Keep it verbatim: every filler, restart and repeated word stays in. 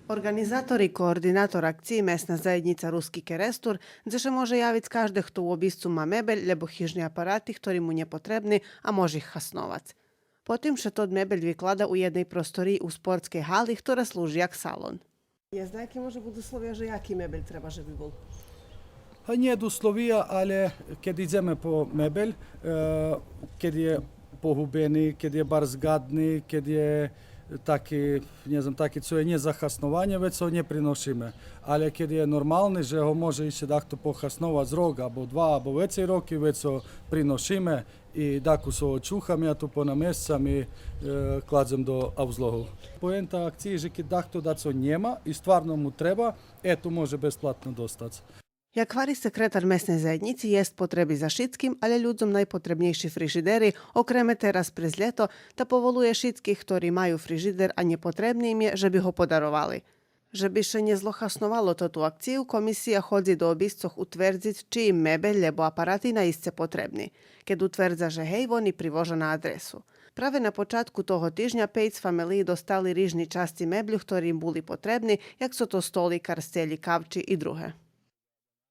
Орґанизатор и координатор акциї месна заєднїца Руски Керестур, дзе ше може явиц кажде хто у обисцу ма мебель лєбо хижни апарати хтори му нє потребни, а може их хасновац. Потим ше тот мебель виклада у єдней просториї у спортскей гали, хтора служи як салон. Єст даяки може буц условия же яки мебель треба же би бул? А нє условия, але кед идземе по мебель, е, кед є погубени, кед є барз гадни, кед є таки, нє знам, таки цо є нє за хаснованє, вец го нє приношиме. Але кед є нормални, же го може ище дахто похасновац рок, або два, або вецей роки, вец го приношиме и дакус го чухаме, а ту понамєсцам и, е, кладзем до аузлогу. Поєнта акциї же кед дахто дацо нєма и стварно му треба, е, ту може безплатно достац. Як гвари секретар месней заєднїци, єст потреби за шицким, але людзом найпотребнєйши фрижидери, окреме тераз през лєто, та поволує шицких хтори маю фрижидер, а нєпотребни им є, же би го подаровали. Же би ше нє злохасновало тоту акцию, комисия ходзи до обисцох утвердзиц чи им мебель лєбо апарати наисце потребни. Кед утвердза же гей, вони привожа на адресу. Праве на початку того тижня пейц фамелиї достали рижни часци меблю хтори им були потребни, як су то столи, карстелї, кавчи и друге.